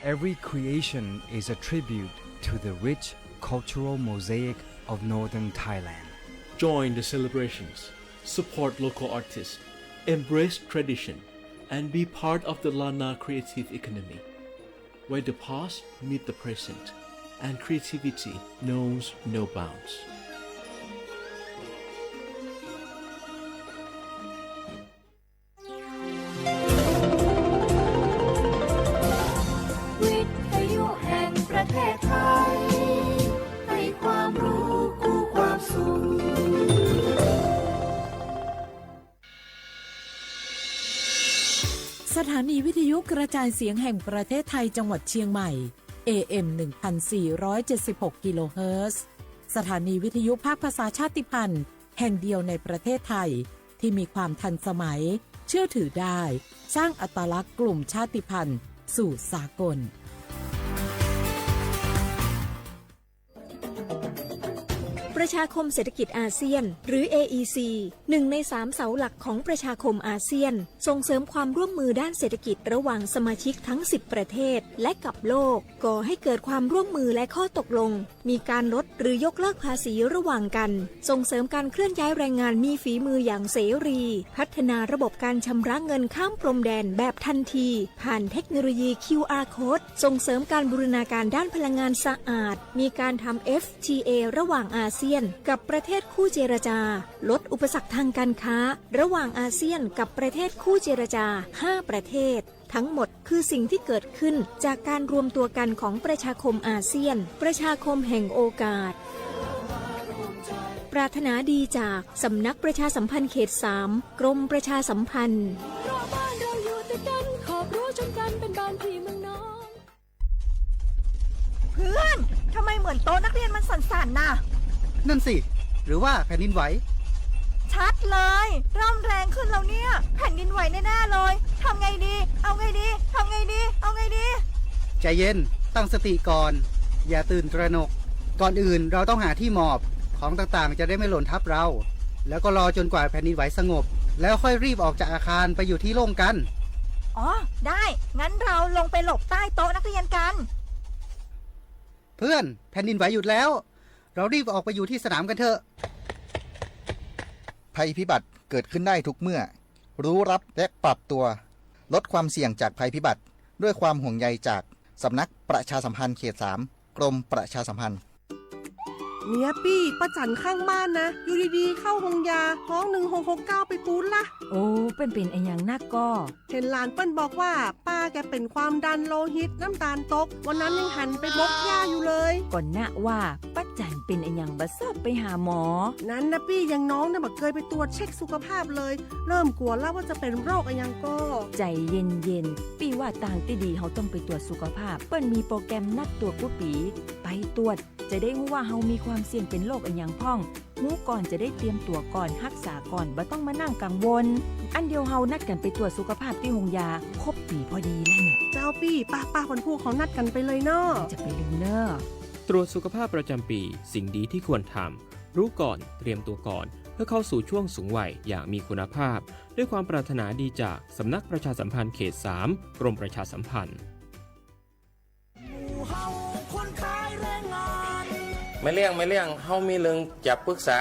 Every creation is a tribute to the rich cultural mosaic of northern Thailand. Join the celebrations, support local artists, embrace tradition, and be part of the Lanao creative economy, where the past meet the present and creativity knows no bounds. วิทยุแห่งประเทศไทย ให้ความรู้คู่ความสุข สถานีวิทยุกระจายเสียงแห่งประเทศไทยจังหวัดเชียงใหม่ เอ เอ็ม หนึ่งพันสี่ร้อยเจ็ดสิบหก กิโลเฮิรตซ์ สถานีวิทยุภาคภาษาชาติพันธุ์แห่งเดียวในประเทศไทย ที่มีความทันสมัย เชื่อถือได้ สร้างอัตลักษณ์กลุ่มชาติพันธุ์สู่สากล ประชาคมเศรษฐกิจอาเซียน หรือ เอ อี ซี หนึ่งในสามเสาหลักของประชาคมอาเซียน ส่งเสริมความร่วมมือด้านเศรษฐกิจระหว่างสมาชิกทั้งสิบประเทศ และกับโลก ก่อให้เกิดความร่วมมือและข้อตกลง มีการลดหรือยกเลิกภาษีระหว่างกัน ส่งเสริมการเคลื่อนย้ายแรงงานมีฝีมืออย่างเสรี พัฒนาระบบการชำระเงินข้ามพรมแดนแบบทันที ผ่านเทคโนโลยี คิวอาร์ Code ส่งเสริมการบูรณาการด้านพลังงานสะอาด มีการทำ เอฟ ที เอ ระหว่างอาเซียน กับประเทศคู่เจรจา ลดอุปสรรคทางการค้า ระหว่างอาเซียน กับประเทศคู่เจรจา ห้าประเทศ ทั้งหมดคือสิ่งที่เกิดขึ้นจากการรวมตัวกันของประชาคมอาเซียน ประชาคมแห่งโอกาส ปรารถนาดีจากสำนักประชาสัมพันธ์เขตสาม กรมประชาสัมพันธ์ เพราะบ้านเราอยู่ติดกัน ขอบรั้วชนกัน เป็นบ้านพี่เมืองน้อง เพื่อน ทำไมเหมือนโต๊ะนักเรียนมันสั่นๆน่ะ นั่นสิ หรือว่าแผ่นดินไหว ชัดเลย เริ่มแรงขึ้นแล้วเนี่ย แผ่นดินไหวแน่ๆเลย ทำไงดี เอาไงดี ทำไงดี เอาไงดี ใจเย็น ตั้งสติก่อน อย่าตื่นตระหนก ก่อนอื่นเราต้องหาที่หมอบ ของต่างๆ จะได้ไม่หล่นทับเรา แล้วก็รอจนกว่าแผ่นดินไหวสงบ แล้วค่อยรีบออกจากอาคารไปอยู่ที่โล่งกัน อ๋อ ได้ งั้นเราลงไปหลบใต้โต๊ะนักเรียนกัน เพื่อน แผ่นดินไหวหยุดแล้ว เรารีบออกไปอยู่ที่สนามกันเถอะ ภัยพิบัติเกิดขึ้นได้ทุกเมื่อ รู้รับและปรับตัว ลดความเสี่ยงจากภัยพิบัติ ด้วยความห่วงใยจากสำนักประชาสัมพันธ์เขตสาม กรมประชาสัมพันธ์ เมียปี้ ป้าจั๋นข้างบ้านนะ อยู่ดีๆ เข้าโฮงยา ฮ้องหนึ่งหกหกเก้าไปปู๊ดละ โอ้ เปิ้นเป๋นอะหยังนักก่อ เห็นหลานเปิ้นบอกว่า ป้าแกเป็นความดันโลหิต น้ำตาลตก วันนั้นยังหันไปบกหญ้าอยู่เลย ก่อนนะว่า ป้าจั๋นเป๋นอะหยังบ่ชอบไปหาหมอ นั้นนะปี้ อย่างน้องเนี่ยบ่เคยไปตรวจเช็คสุขภาพเลย เริ่มกลัวแล้วว่าจะเป็นโรคอะหยังก่อ ใจเย็นๆ ปี้ว่าตางตี้ดีเฮาต้องไปตรวจสุขภาพ เปิ้นมีโปรแกรมนัดตรวจกู้ปี๋ ไปตรวจ จะได้ฮู้ว่าเฮามีความเสี่ยงเป็นโรคอะหยังพ่อง ฮู้ก่อนจะได้เตรียมตั๋วก่อน ฮักษาก่อน บ่ต้องมานั่งกังวล อันเดียวเฮานัดกั๋นไปตรวจสุขภาพตี้โฮงยา ครบปี๋พอดีแล้วเนี่ย เจ้าปี้ ป้าป้าพันธุ์พวกเขานัดกั๋นไปเลยเนาะ จะไปลืมเน่อ ตรวจสุขภาพประจำปี สิ่งดีที่ควรทำ รู้ก่อน เตรียมตัวก่อน เพื่อเข้าสู่ช่วงสูงวัยอย่างมีคุณภาพ ด้วยความปรารถนาดีจากสำนักประชาสัมพันธ์เขตสาม กรมประชาสัมพันธ์ แม่เลี้ยง แม่เลี้ยง เฮามีเรื่องจะปรึกษา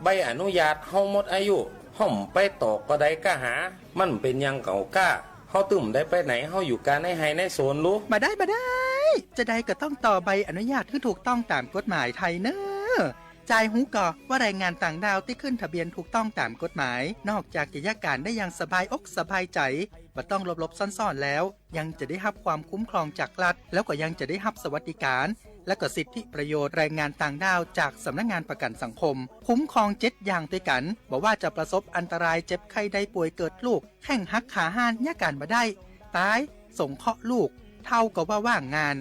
ใบอนุญาตเฮาหมดอายุ เฮาบ่ไปต่อก็ได้ก้าหา มันเป๋นอย่างเก่าก้า เฮาตึงบ่ได้ไปไหน เฮาอยู่กาในไฮ่ในสวนลู บ่ได้ บ่ได้ จะใดก็ต้องต่อใบอนุญาตให้ถูกต้องตามกฎหมายไทยเนอะ จายฮู้ก่อว่าแรงงานต่างด้าวที่ขึ้นทะเบียนถูกต้องตามกฎหมาย นอกจากจะยะก๋านได้อย่างสบายอกสบายใจ๋ บ่ต้องหลบๆ ซ่อนๆ แล้ว ยังจะได้ฮับความคุ้มครองจากรัฐ แล้วก็ยังจะได้ฮับสวัสดิการ และก็สิทธิประโยชน์แรงงานต่างด้าวจากสำนักงานประกันสังคม คุ้มครองเจ็ดอย่างด้วยกัน บ่ว่าจะประสบอันตรายเจ็บไข้ได้ป่วยเกิดลูก แข้งหักขาห้าน ยะก๋านบ่ได้ ตาย สงเคราะห์ลูก เท่ากับว่าว่างงาน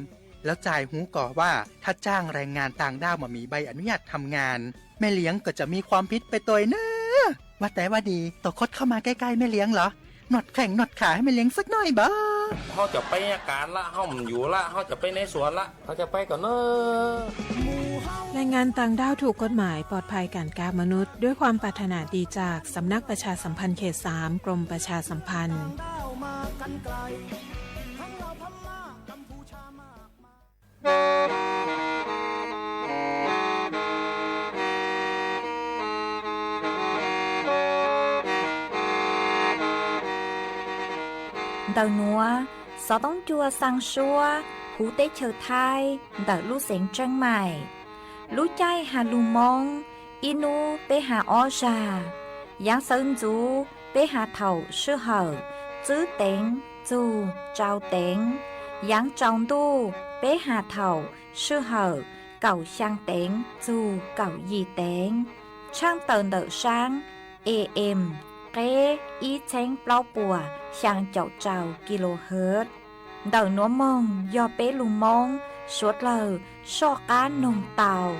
แล้วจายฮู้ก่อว่าถ้าจ้างแรงงานต่างด้าวบ่มีใบอนุญาตทำงาน แม่เลี้ยงก็จะมีความผิดไปตวยเนอะ ว่าแต่ว่าดี โตคดเข้ามาใกล้ๆ แม่เลี้ยงเหรอ นวดแข้งนวดขาให้แม่เลี้ยงสักหน่อยบ่ เฮาจะไปยะก๋านละ เฮาบ่อยู่ละ เฮาจะไปในสวนละ เฮาจะไปก่อนเนอะ แรงงานต่างด้าวถูกกฎหมายปลอดภัยการค้ามนุษย์ ด้วยความปรารถนาดีจากสำนักประชาสัมพันธ์เขตสาม กรมประชาสัมพันธ์ Ntawm nuav, xov toob cua xaa suab huv teb chaws Thaib ntawm lub xeev Tseeb Maim. Lub caij has lug Moob, ib nub peb has ob zag. Yaav sawv ntxuv peb has thaum sij hawm tsib teev txug rau teev. Yaav tsaus ntuj peb has thaum sij hawm kaum xyaa teev txug kaum yim teev. Tshaaj tawm ntawm saab A M qeb ib txheeb plaub puas xyaa caum rau kilohertz. Ntawm nuav moog yog peb lug Moob suav dlawg soj qaab noog tau.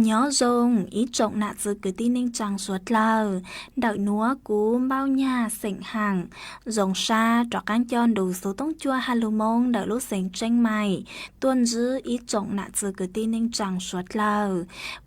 Nyob zoo ib tsoom nam txiv kwv tij neej tsaa suav dlawg. Ntawm nuav kuv Npauj Nyag xeem Haam zoo sab rov qaab coj nrug xuv toob cua has lug Moob ntawm lub xeev Tseeb Maim tuaj ntsib ib tsoom nam txiv kwv tij neej tsaa suav dlawg.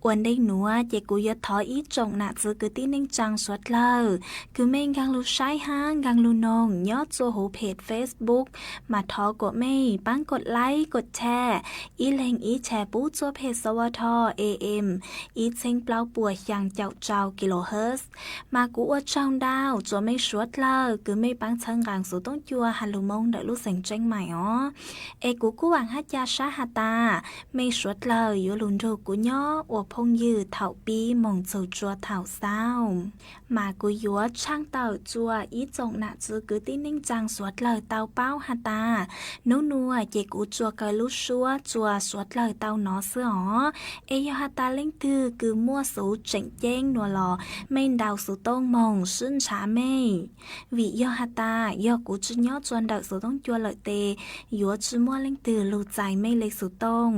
Ua ntej nuav ces kuv yuav thov ib tsoom nam txiv kwv tij neej tsaa suav dlawg kws mej nkaag lug saib hab nkaag lug noog nyob txua huv peg Facebook, mas thov kuas mej paab kov like kov share, ib leeg ib share pub txua peg Xa Vaj Thoj A M ib txheeb plaub puas xyaa caum rau kilohertz. Mas kuv ua tsaug ntau txua mej suav dlawg kws mej paab txhawb nqaa xuv toob cua has lug Moob ntawm lub xeev Tseeb Maim os. Es kuv kuj vaam hab ca sab has tas mej suav dlawg yuav lug nrug kuv nyob ua phooj ywg thaum pib moog txug tsua thaum xaus. Mas kuv yuav tshaaj tawm txua ib tsoom nam txiv kwv tij neej tsaa suav dlawg tau paub has tas, nub nuav ces kuv tsuas kaw lub suab txua suav dlawg tau nov xwb os. Es yog has tas leej twg kws muaj xuv tseem ceeb nuav los mej ntaus xuv tooj moog sib ntshav mej. Vim yog has tas yog kuv tsi nyob txua ntawm xuv toob cua lawm tes yuav tsi muaj leej twg lug txais mej le xuv tooj.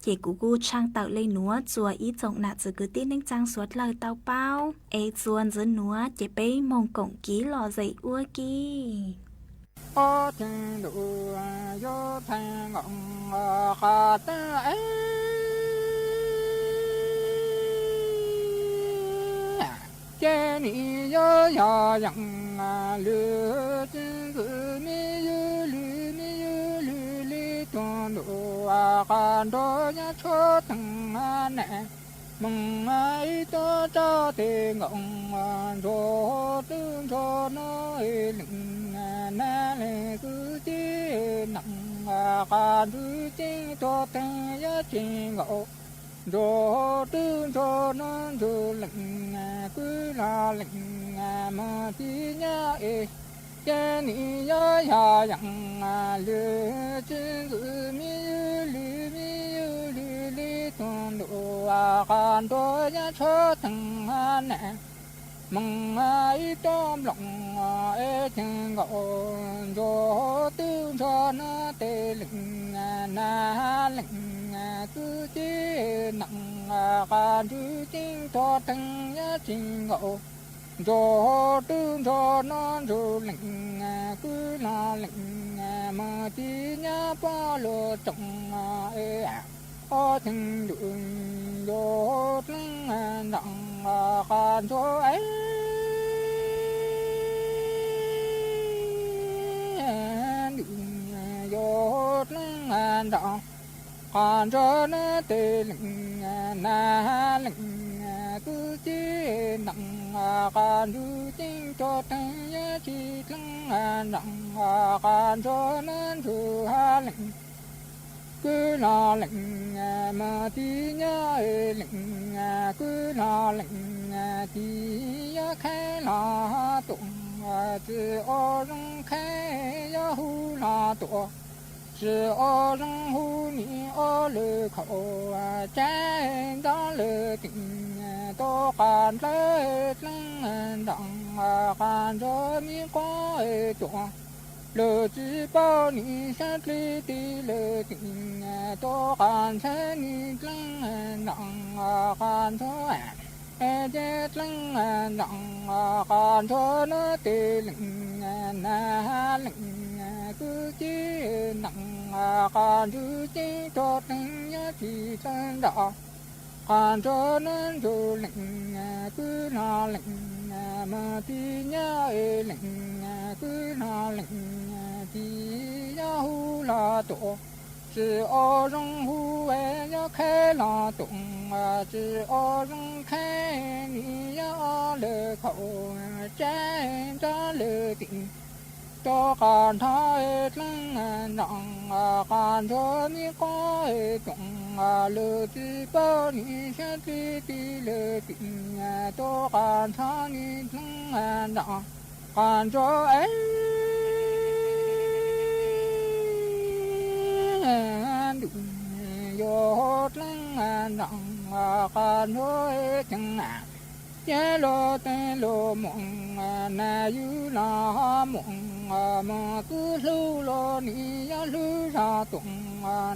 Ces kuv kuj tshaaj tawm le nuav txua ib tsoom nam txiv kwv tij neej tsaa suav dlawg tau paub. Es txua ntxiv nuav ces peb moog koom kiv lom zem ua ke. Ob tug ntuj yuav theej nkaus qhov tawj es, ces nim yuav yog yeem lwm tsi ntxwv me yug lwm me yug lwm li tug ntuj qhov nrog nyob tshuav teeg nam moog ib tug rau tes nkaus ntsuag twb ntsuag no leej nam leej kwv tij neej qhov ntswg ceeb tuag teeg yuav tsis nkaus ntsuag twb ntsuag no ntsuag leej kwv lug leej moog tib nyob es, ces nim yuav yog yeem lwm tsi ntxwv me yug lwm me yug lwm li tug ntuj qhov nrog nyob tshuav teeg nam moog ib tug nplooj es ceeb nkaus ntsuag twb ntsuag no tes leej nam leej kwv tij neej qhov ntswg ceeb tuag teeg yuav tsis nkaus ntsuag twb ntsuag no ntsuag leej kwv lug leej moog tib nyob pog lug tsoom es, ob tug ntuj yuav dleej nraag qhov ntsuag es, ntuj yuav dleej nraag qhov ntsuag no tes leej nam leej kwv tij neej qhov ntswg ceeb tuag teeg yuav tsis dleej nraag qhov ntsuag no ntsuag leej kwv lug leej moog tib nyob leej kwv lug leej tib yuav kheev lug tuaj, tsi ua zoo kheev yuav hu lug tuaj, tsi ua zoo hu nim ua lwm khaum tsab ntawv lwm teem tuaj qhov nplawg dleej nraag qhov ntsuag me quav tuaj, lwm tsi paub nim sab dlig tis lwm teem tuaj qhov ntshe nim dleej nraag qhov ntsuag es, ces dleej nraag qhov ntsuag no tes leej nam leej kwv tij neej qhov ntswg ceeb tuag teeg yuav tsis dleej nraag qhov ntsuag no ntsuag leej kwv lug leej moog tib nyob leej kwv lug leej tib yuav hu lug tuaj, Tsis ua zoo hu es yuav khawb los tus, tsis ua zoo khawb nim yuav ob lwm khaum, tsab nrog lwm tim, rau qhov nrho dleej nroos, qhov ntsuag me qub tus, lwm tsis paub nim xyov tsis tim lwm tim, rau qhov nrho nim dleej nroos, qhov ntsuag es ntuj, yuav dleej nroos, qhov ntsuag ceev, cia luag tej luag mus, nas yus los ho mus, mus txwj hlub los nim yuav hlub zog tus,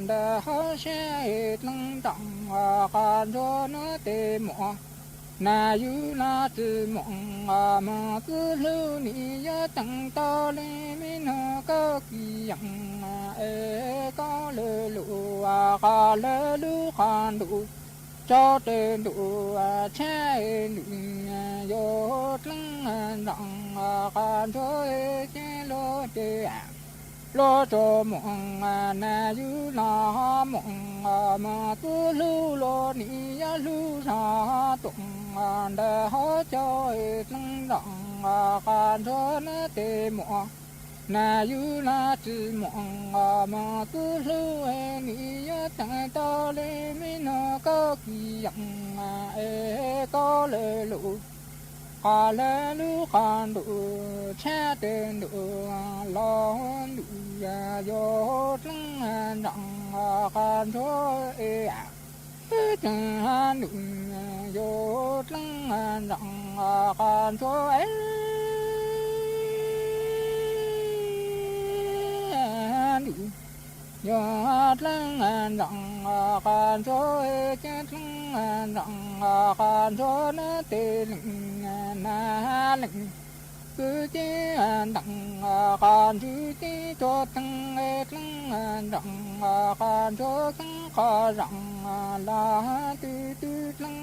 ntawm hauv siab dleej nroos, qhov ntsuag nuav tes muaj, nas yus los tsis muaj, mus txwj hlub nim yuav teem tau li me nug kauj kis yees, es kauj lwm lus, qhov lawv lub qhov ntuj, tso tes ntuj, tshab ntuj, yuav dleej nroos, qhov ntsuag cia luag tes, luag tso mus, nas yus los ho mus, mus txwj hlub los nim yuav hlub zog tus, ntawm hauv caug dleej nroos, qhov ntsuag nuav tes muaj, nas yus los tsis muaj, mus txwj hlub nim yuav teem tau li me nug kauj kis yees, es kauj lwm lus, qhov lawv lub qhov ntuj, tshab tes ntuj, los ntuj, yuav dleej nroos, qhov ntsuag es, tshab ntuj, yuav dleej nroos, qhov ntsuag es ntuj, yuav dleej nroos, qhov ntsuag cia dleej nroos, qhov ntsuag nuav tes lees, nas lees, kwv cia ntees, qhov ntsuag cia tso teeg dleej nroos, qhov ntsuag xeeb qhov zoo, los twb twb dleej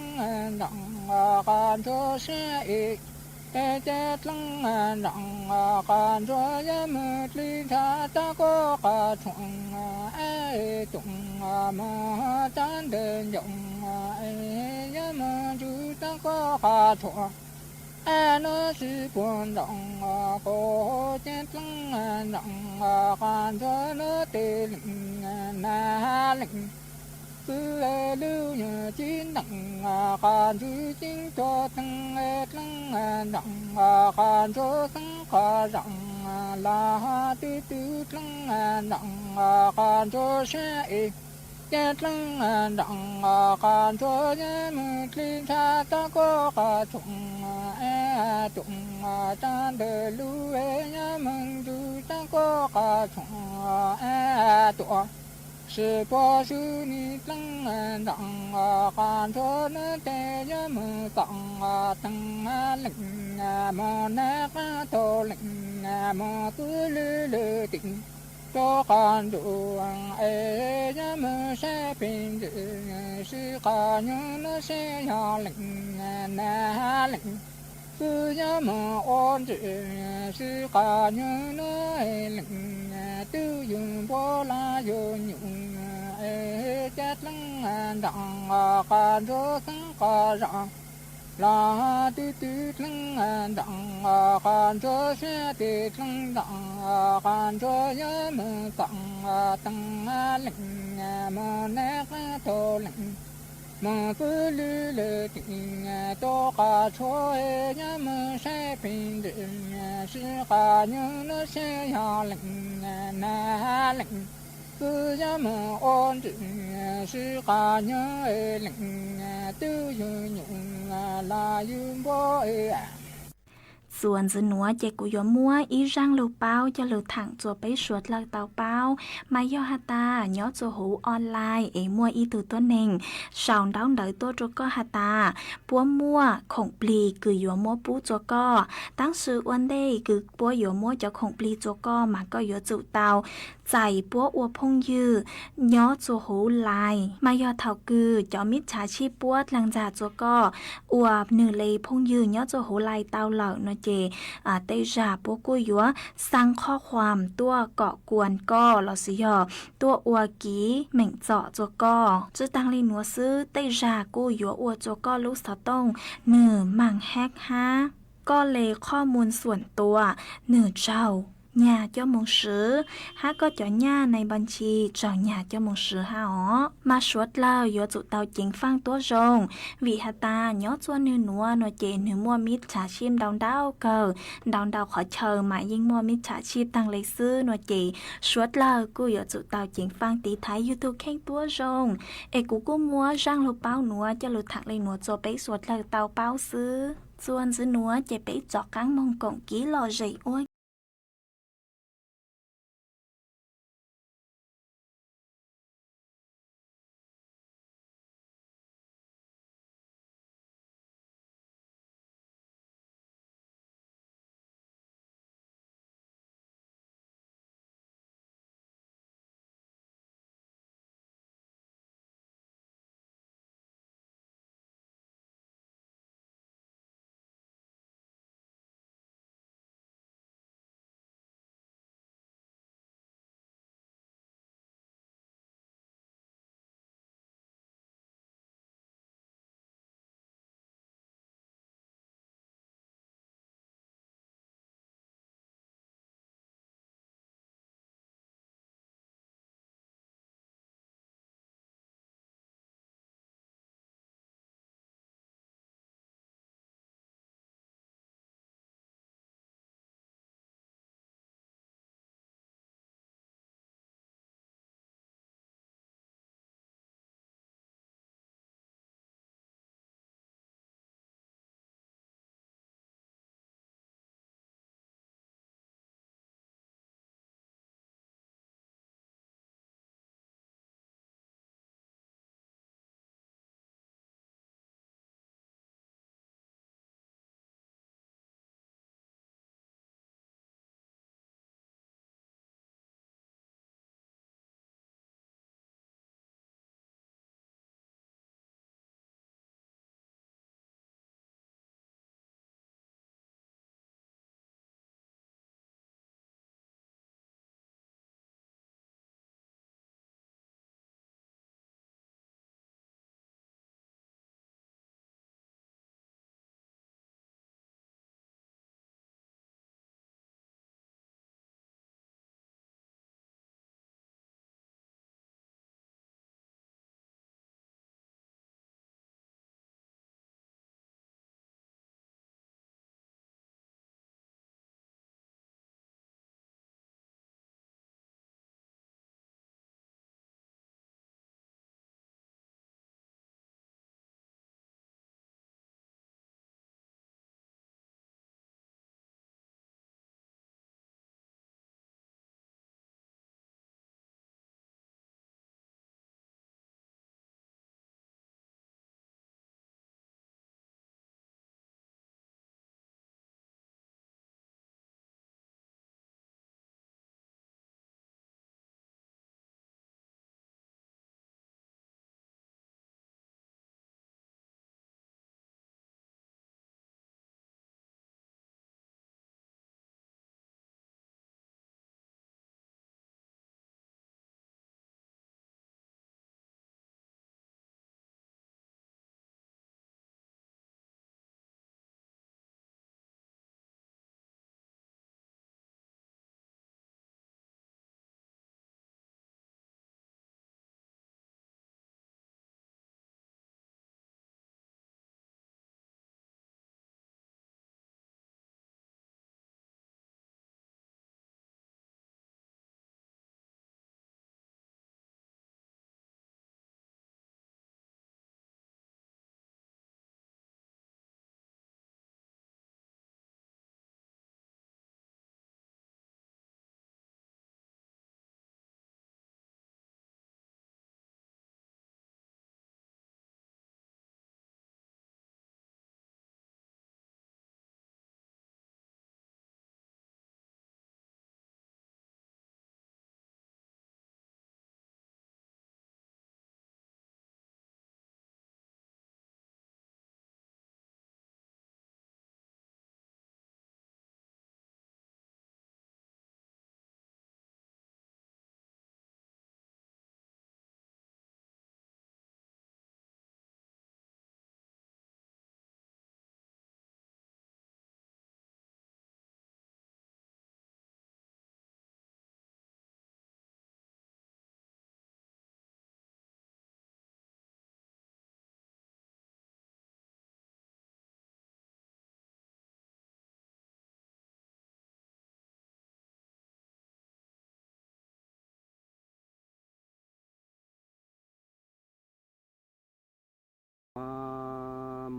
nroos, qhov ntsuag siab es, cia dleej nroos, qhov ntsuag yuav mus dli ntshav rov kuj qhov tshuam, es tus mus rov ntawm ncoos, es yuav mus ntsws rov kuj qhov tshuam, es nuav sib puag nroos, kuv cia dleej nroos, qhov ntsuag nuav tes lees, nas lees, kwv lub nyuag cib ntees, qhov ntsuag cib tso teeg dleej nroos, qhov ntsuag xeeb qhov zoo, los twb twb dleej nroos, qhov ntsuag siab es, cia dleej nroos, qhov ntsuag yuav mus dli ntshav rov kuj qhov tshuam, es tus rov ntawm lub es yuav mus ntsws rov kuj qhov tshuam, es tus sib puag swb nim dleej nroos, qhov ntsuag nuav tes yuav mus txoos teeg lees, mus nab qab tau lees, mus txwj lwm lwm tim, rau qhov ntuj es yuav mus saib pem ntsis, sib qhov nyuag nuav saib yog lees, nas lees, kwv yuav mus ua ntsis, sib qhov nyuag nuav lees, twb yug npua los yug nyuj, es cia dleej nroos, qhov ntsuag xeeb qhov zoo, los twb twb dleej nroos, qhov ntsuag siab tes dleej nroos, qhov ntsuag yuav mus txoos teeg lees, mus nab qab tau lees, mus txwj lwm lwm tim, rau qhov tshuam yuav mus saib pem ntsis, sib qhov nyuag nuav saib yog lees, nas lees, kwv yuav mus ua ntsis, sib qhov nyuag lees, twb yug nyuj los yug npua. Txuas ntxiv nuav ces kuv yuav muab ib zaaj lug paub coj lug thaam txuas peb suav dlawg tau paub, mas yog has tas nyob txuas huv online es muaj ib tug tuab neeg sau ntaub ntawv tuaj rua koj has tas puab muaj khoom plig kws yuav muab pub txuas koj, tab sis ua ntej kws puab yuav muab cov khoom plig txuas koj mas koj yuav tsum tau txais puab ua phooj ywg nyob txhua huv lais. Mas yog thaum kws cov mib txhav tshib puab dlaag ntxag txua koj ua nwg le phooj ywg nyob txhua huv lais tau lawm no ces tej zag puab kuj yuav xaa qhob khuam tuaj kom kuas koj lossis yog tuaj ua kiv meem txom txua koj. Tsi taag le nuav xwb, tej zag kuj yuav ua txua koj lub xov tooj nwg maag hack hab koj le qhov muag xuam tua nwg tsaug nyag coj moog swv, hab koj cov nyaj nai npa ntsis tsaug nyag coj moog swv hab os. Mas suav dlawg yuav tsum tau ceev faaj tuab zoo, vim has tas nyob txhua nwg nuav no ces nwg muaj mib txhav tshib ntau ntau kawg, ntau ntau qhov chaw mas yeej muaj mib txhav tshib taag le xwb no ces suav dlawg kuj yuav tsum tau ceev faaj tiv thaiv yug tug kheej tuab zoo. Es kuv kuj muab zaaj lug paub nuav coj lug thaam le nuav txua peb suav dlawg tau paub xwb. Txua ntxiv nuav ces peb rov qaab moog koom kiv lom zem ua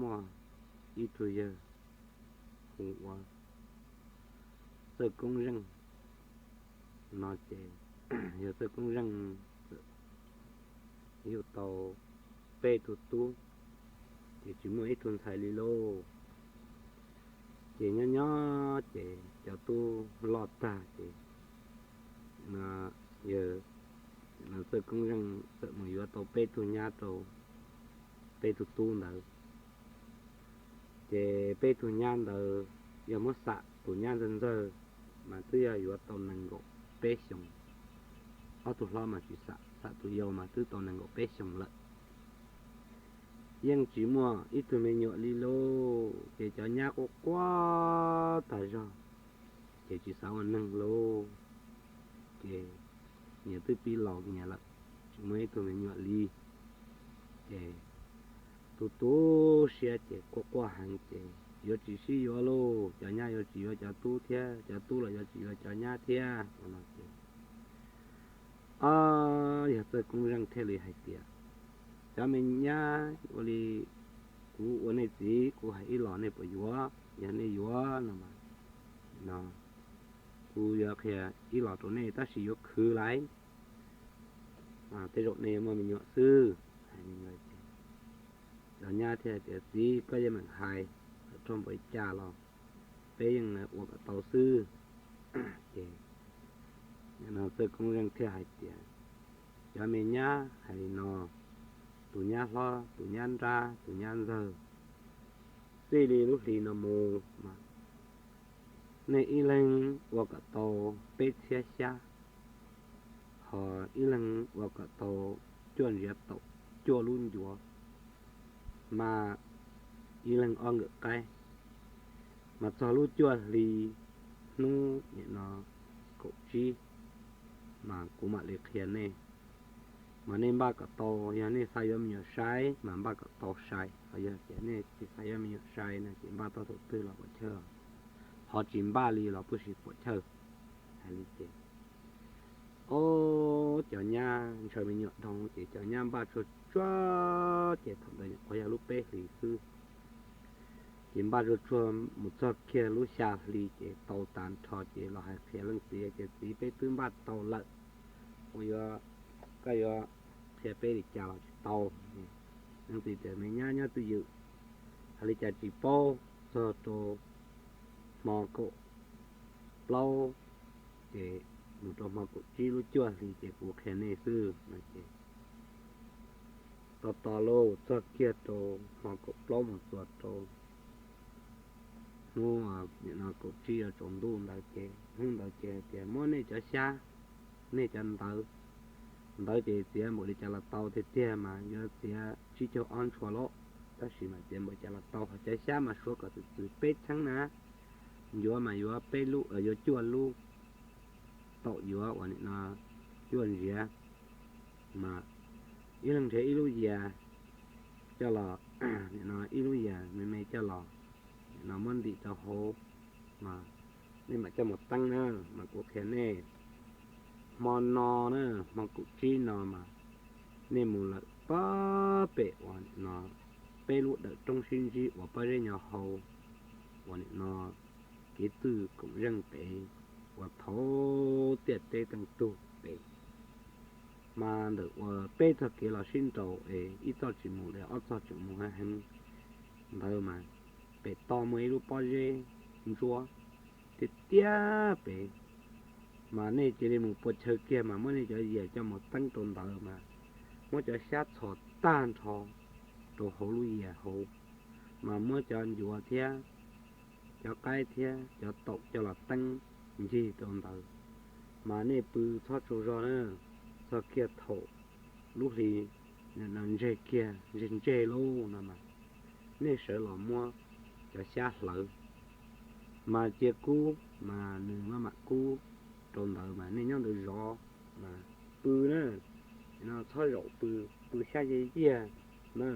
muaj ib tug yawg hu ua Txawj Koob Zeej no ces yawg Txawj Koob Zeej txawm yug tau peb tug tub, ces tsis muaj ib tug ntxhais li lauj. Ces nyob nyob ces cov tub loj tag ces yawg Txawj Koob Zeej txawm mus yuav tau peb tug nyab rau peb tug tub ntawd. Ces peb tug nyab ntawd yog muab xam tus nyab ntxawg ntxawg mas twb yog yuav tau nees nkaum peb xyoos, ob tug hlob mas tsis xam, xam tus yau mas twb tau nees nkaum peb xyoos lawm. Yeej tsis muaj ib tug me nyuam li lauj, ces cov nyab quaj quaj tas zog, ces tsis xav ua neeg lauj. Ces nyias twb pib laus nyias lawm, tsis muaj ib tug me nyuam li. Ces tu tu siab ces quaj quaj heev ces yuav tsis sib yuav lauj, cov nyab yuav tsis yuav cov tub thiab, cov tub los yuav tsis yuav cov nyab thiab no ces ob yawg Txawj Koob Zeej thiaj li hais tias, cov me nyab, ua li kuv ua nej txiv, kuv hais ib los nej puas yuav? Yog nej yuav no mas, no kuv yuav qhia ib los rau nej, tab sis yuav khwv laiv, tej zaum nej yuav muaj me nyuam xwb. Hais li ntawd ces cov nyab thiaj tias, txiv, koj yeej meem hais, txawm raug npaum li cas los peb yeej ua kom tau xwb. Ces Txawj Koob Zeej thiaj hais tias, cov me nyab, hais li no, tus nyab hlob, tus nyab nrab, tus nyab ntxawg, txij li lub hli no mus mas nej ib leeg ua kom tau peb txhiab xyab, ho ib leeg ua kom tau cuaj ntsiav taum cuaj lub ncuav, mas ib leeg ob nkawm qaib, mas txog lub cuaj hli hnub nim no kaum tsib mas kuv mam li qhia nej. Mas nej npaj kom tau, yog nej xav yuav me nyuam sai mas npaj kom tau sai, ho yog tias nej tsis xav yuav me nyuam sai no ces npaj tau thaum twg los puam chawj, ho tsis npaj li los puab tsis puam chawj. Hais li ces ob cov nyab ntshaw me nyuam dhau ces cov nyab npaj tsuag tsuag, ces thaum ntawd nyuam qhuav yog lub peb hlis xwb. Ces npaj tsuag tsuag mus txog kiag lub xya hli ces tau tag nrho ces los hais qhia leej txiv tias, txiv, peb twb npaj tau lawm, ua yuav, koj yuav qhia peb li cas los tsis tau. Leej txiv tias, me nyab nyob twj ywm, hais li cas tsis paub, txog rau hmo kaum plaub ces mus rau hmo kaum tsib lub cuaj hli ces kuv qhia nej xwb no ces tos tos lauj, txog kiag rau hmo kaum plaub mus txog rau hnub no kaum tsib yuav tsaus ntuj ntawd ces hnub ntawd ces hais tias muab nej cov xyab, nej cov ntawv, ntawv ces txiav npaum li cas los tau, tiag tiag mas yuav txiav tsib caug ob ntshua lauj, tab sis mas txiav npaum li cas los tau, ho cov xyab mas suav kom txwm txwm peb cheeb na, ncuav mas yuav peb lub, yuav cuaj lub, taum yuav ua nim no cuaj ntsiav, mas ib leeg nrhiav ib lub yias coj los, nim no ib lub yias me me coj los, nim no muab ntim rau hauv, mas nej mam coj mus teeb na, mas kuv qhia nej. Hmo no na, hmo kaum tsib no mas nej mus lawm pab pem uas nim no peb lub dawm roob sib ntsib uas pob zeb nyo hau uas nim no kev txwj koom zeej pem uas thaum tiaj teb teej tug pem, mas ntawm uas peb txoj kev los sib nraus es ib txoj tsis mus li ob txoj tseem mus heev heev ntawd mas pem toj muaj ib lub pob zeb ntsuab tiaj tiaj pem, mas nej cia li mus pua chaw kiag mas muab nej cov yias coj mus teeb rau ntawd mas muab cov xyab txhos tag nrho rau hauv lub yias hauv, mas muab cov ncuav thiab cov qaib thiab cov taum coj los teeb ncig rau ntawd, mas nej pw txhob tsaug zog na, txog kiag thaum lub hli no ntseg kiag ntseg ntseg lauj no mas nej sawv los muab cov xyab hlawv, mas cia kub mas nws maj mam kub rau ntawd mas nej nyob ntawd zov, mas pw na, no txhob zaum pw, pw xyab yiag yiag na.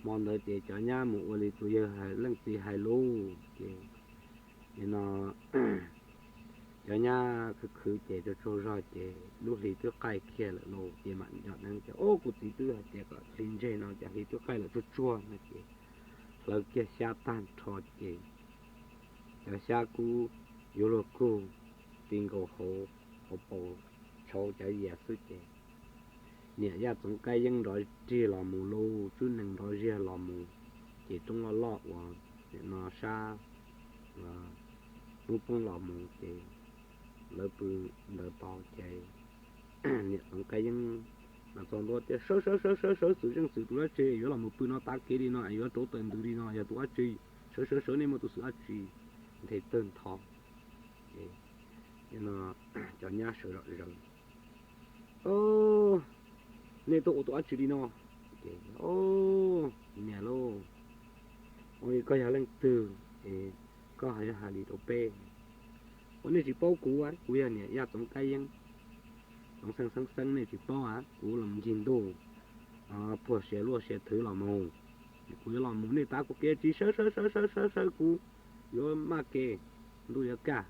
Hmo ntawd ces cov nyab mus ua li tus yawg leej txiv hais lauj, ces no Cov nyab khwv khwv ces tsaug tsaug zog ces lub hli twb qaij kiag lawm lauj, ces mam nco neeb tias, Ob, kuv txiv twb hais tias kom hli ntseg no, cas hli twb qaij lawm tsuag tsuag no. Ces hlawv kiag xyab tag nrho ces cov xyab kub yuav luag kug ti nkaus hauv, hauv paus tshauv cov yias xwb ces niam Yaj Txoov Kab Yeeb nrov rig los mus lauj, Tswb Nees nrov ziag los mus, ces roob loj loj uas nim no sab hnub poob los mus ces lawv pw ntawd tau ces niam Txoov Kab Yeeb mas txog ntua tias, Sawv sawv sawv sawv sawv, xwm zeej xwm tus dab tsi yuav los mus pw no tav kev li no es yuav rauv taws ntws li no, yog tus dab tsi? Sawv sawv sawv, nej muaj tus xwm dab tsi nthe tawg ntho? Ces cov nyab sawv zom zaws, Nej tuaj ua tus dab tsi li no? Ces, Niam lauj, ua li koj yog leej twg es koj ho yuav hais li rau peb? Ua, nej tsis paub kuv, kuv yog niam Yaj Txoov Kab Yeeb, Txoov Xeeb Xeeb Xeeb, nej tsis paub a, kuv los ncig ntuj puag sia luaj sia thwv los mus. Kuv yuav los mus, nej tav kuv kev tsis sawv sawv sawv sawv sawv sawv, kuv yuav maj kev, ntuj yuav kaj.